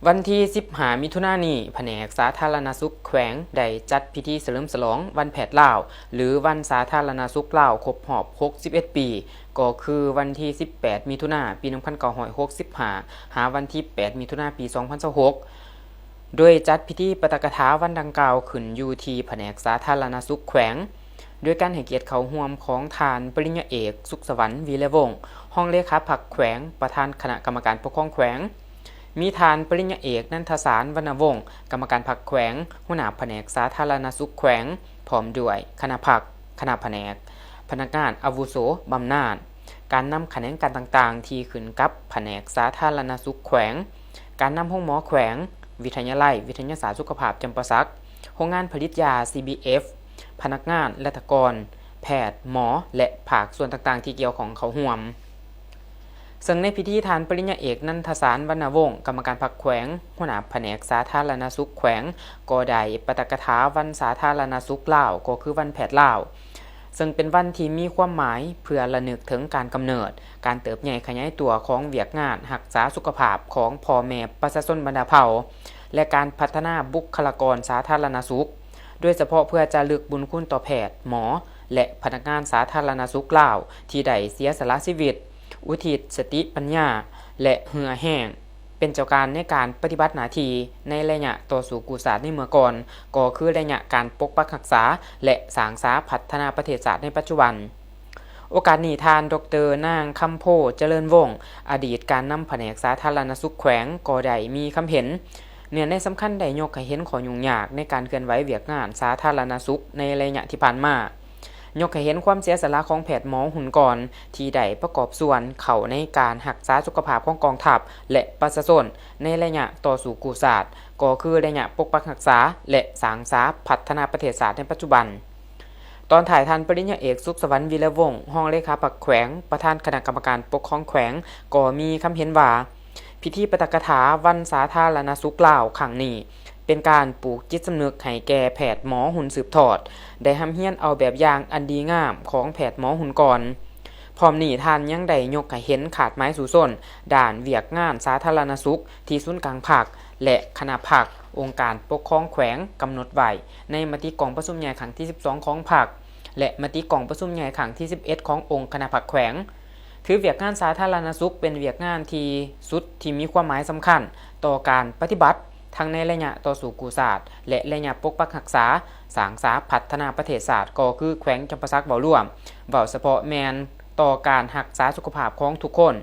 ວັນທີສິບຫ້າ ມິຖຸນານີ້, ພະແນກສາທາລະນະສຸກແຂວງໄດ້ຈັດພິທີສະເຫຼີມສະຫຼອງວັນແພດລາວ ຫຼື ວັນສາທາລະນະສຸກລາວຄົບຮອບຫົກສິບເອັດປີ, ກໍຄືວັນທີສິບແປດ ມິຖຸນາ ປີໜຶ່ງພັນເກົ້າຮ້ອຍຫົກສິບຫ້າ ຫາວັນທີແປດ ມິຖຸນາ ປີສອງພັນຊາວຫົກ ໂດຍຈັດພິທີປາຖະກະຖາວັນດັ່ງກ່າວຂຶ້ນຢູ່ທີ່ພະແນກສາທາລະນະສຸກແຂວງ, ໂດຍການໃຫ້ກຽດເຂົ້າຮ່ວມຂອງທ່ານປະລິນຍາເອກ ສຸກສະຫວັນ ວີລະວົງ ຮອງເລຂາພັກແຂວງ, ປະທານຄະນະກຳມະການປົກຄອງແຂວງ, ມີທ່ານປະລິນຍາເອກ ນັນທະສານ ວັນນະວົງ ກຳມະການພັກແຂວງ, ຫົວໜ້າພະແນກສາທາລະນະສຸກແຂວງ, ພ້ອມດ້ວຍຄະນະພັກ, ຄະນະພະແນກ, ພະນັກງານອາວຸໂສບຳນານ, ການນຳຂະແໜງການຕ່າງໆທີ່ຂຶ້ນກັບພະແນກສາທາລະນະສຸກແຂວງ, ການນຳໂຮງໝໍແຂວງ, ວິທະຍາໄລວິທະຍາສາດສຸຂະພາບຈຳປາສັກ, ໂຮງງານຜະລິດຢາ ຊີບີເອັຟ, ພະນັກງານ, ລັດຖະກອນ, ແພດ, ໝໍ ແລະ ພາກສ່ວນຕ່າງໆທີ່ກ່ຽວຂ້ອງເຂົ້າຮ່ວມ. ເຊິ່ງໃນພິທີ, ທ່ານປະລິນຍາເອກ ນັນທະສານ ວັນນະວົງ ກຳມະການພັກແຂວງ, ຫົວໜ້າພະແນກສາທາລະນະສຸກແຂວງ ກໍໄດ້ປາຖະກະຖາວັນສາທາລະນະສຸກລາວ, ກໍຄືວັນແພດລາວ, ເຊິ່ງເປັນວັນທີ່ມີຄວາມໝາຍເພື່ອລະນຶກເຖິງການກຳເນີດ, ການເຕີບໃຫຍ່ຂະຫຍາຍຕົວຂອງວຽກງານຮັກສາສຸຂະພາບຂອງພໍ່ແມ່ປະຊາຊົນບັນດາເຜົ່າ ແລະ ການພັດທະນາບຸກຄະລາກອນສາທາລະນະສຸກ, ໂດຍສະເພາະເພື່ອຈະລຶກບຸນຄຸນຕໍ່ແພດ, ໝໍ ແລະ ພະນັກງານສາທາລະນະສຸກລາວ ທີ່ໄດ້ເສຍສະຫຼະຊີວິດ, ອຸທິດສະຕິປັນຍາ ແລະ ເຫື່ອແຮງ ເປັນເຈົ້າການໃນການປະຕິບັດໜ້າທີ່ໃນໄລຍະຕໍ່ສູ້ກູ້ຊາດໃນເມື່ອກ່ອນ, ກໍຄືໄລຍະການປົກປັກຮັກສາ ແລະ ສ້າງສາພັດທະນາປະເທດຊາດໃນປັດຈຸບັນ. ໂອກາດນີ້, ທ່ານ ດອກເຕີ ນາງ ຄຳໂພ ຈະເລີນວົງ ອະດີດການນຳພະແນກສາທາລະນະສຸກແຂວງ ກໍໄດ້ມີຄຳເຫັນ ເນື້ອໃນສຳຄັນໄດ້ຍົກໃຫ້ເຫັນຂໍ້ຫຍຸ້ງຍາກໃນການເຄື່ອນໄຫວວຽກງານສາທາລະນະສຸກໃນໄລຍະທີ່ຜ່ານມາ, ຍົກໃຫ້ເຫັນຄວາມເສຍສະຫຼະຂອງແພດໝໍຮຸ່ນກ່ອນ ທີ່ໄດ້ປະກອບສ່ວນເຂົ້າໃນການຮັກສາສຸຂະພາບຂອງກອງທັບ ແລະ ປະຊາຊົນໃນໄລຍະຕໍ່ສູ້ກູ້ຊາດ, ກໍຄືໄລຍະປົກປັກຮັກສາ ແລະ ສ້າງສາພັດທະນາປະເທດຊາດໃນປັດຈຸບັນ. ຕອນທ້າຍ, ທ່ານປະລິນຍາເອກ ສຸກສະຫວັນ ວີລະວົງ ຮອງເລຂາພັກແຂວງ, ປະທານຄະນະກຳມະການປົກຄອງແຂວງ ກໍມີຄຳເຫັນວ່າ, ພິທີປາຖະກະຖາວັນສາທາລະນະສຸກລາວຄັ້ງນີ້ ເປັນການປູກຈິດສຳນຶກໃຫ້ແກ່ແພດໝໍຮຸ່ນສືບທອດ ໄດ້ຮ່ຳຮຽນເອົາແບບຢ່າງອັນດີງາມຂອງແພດໝໍຮຸ່ນກ່ອນ. ພ້ອມນີ້, ທ່ານຍັງໄດ້ຍົກໃຫ້ເຫັນຄາດໝາຍສູ້ຊົນດ້ານວຽກງານສາທາລະນະສຸກທີ່ສູນກາງພັກ ແລະ ຄະນະພັກ ອົງການປົກຄອງແຂວງກຳນົດໄວ້ໃນມະຕິກອງປະຊຸມໃຫຍ່ຄັ້ງທີສິບສອງຂອງພັກ ແລະ ມະຕິກອງປະຊຸມໃຫຍ່ຄັ້ງທີສິບເອັດຂອງອົງຄະນະພັກແຂວງ, ຖືວຽກງານສາທາລະນະສຸກເປັນວຽກງານທີ່ສຸດທີ່ມີຄວາມໝາຍສຳຄັນຕໍ່ການປະຕິບັດ ທັງໃນໄລຍະຕໍ່ສູ້ກູ້ຊາດ ແລະ ໄລຍະປົກປັກຮັກສາ, ສ້າງສາ, ພັດທະນາປະເທດຊາດ ກໍຄືແຂວງຈຳປາສັກເວົ້າລວມ, ເວົ້າສະເພາະແມ່ນຕໍ່ການຮັກສາສຸຂະພາບຂອງທຸກຄົນ.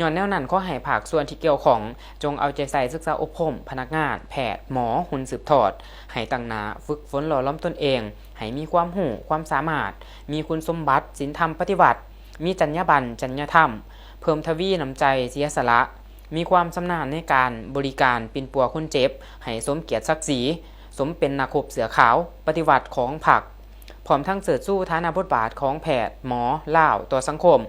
ຍ້ອນແນວນັ້ນ, ຂໍໃຫ້ພາກສ່ວນທີ່ກ່ຽວຂ້ອງ ຈົ່ງເອົາໃຈໃສ່ສຶກສາອົບຮົມພະນັກງານ, ແພດ, ໝໍ, ຮຸ່ນສືບທອດ ໃຫ້ຕັ້ງໜ້າຝຶກຝົນຫຼໍ່ຫຼອມຕົນເອງ ໃຫ້ມີຄວາມຮູ້, ຄວາມສາມາດ, ມີຄຸນສົມບັດ, ສິນທຳປະຕິວັດ, ມີຈັນຍາບັນ, ຈັນຍາທຳ, ເພີ່ມທະວີນ້ຳໃຈເສຍສະຫຼະ, ມີຄວາມຊຳນານໃນການບໍລິການປິ່ນປົວຄົນເຈັບໃຫ້ສົມກຽດສັກສີ, ສົມເປັນນັກຮົບເສື້ອຂາວປະຕິວັດຂອງພັກ, ພ້ອມທັງເຊີດຊູຖານະບົດບາດຂອງແພດ, ໝໍລາວຕໍ່ສັງຄົມ,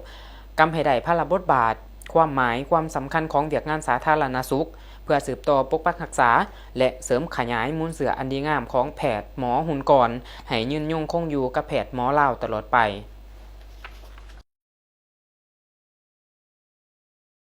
ກຳໃຫ້ໄດ້ພາລະບົດບາດ, ຄວາມໝາຍ, ຄວາມສຳຄັນຂອງວຽກງານສາທາລະນະສຸກ, ເພື່ອສືບຕໍ່ປົກປັກຮັກສາ ແລະ ເສີມຂະຫຍາຍມູນເຊື້ອອັນດີງາມຂອງແພດ, ໝໍ, ຮຸ່ນກ່ອນ ໃຫ້ຍືນຍົງຄົງຢູ່ກັບແພດ, ໝໍລາວຕະຫຼອດໄປ.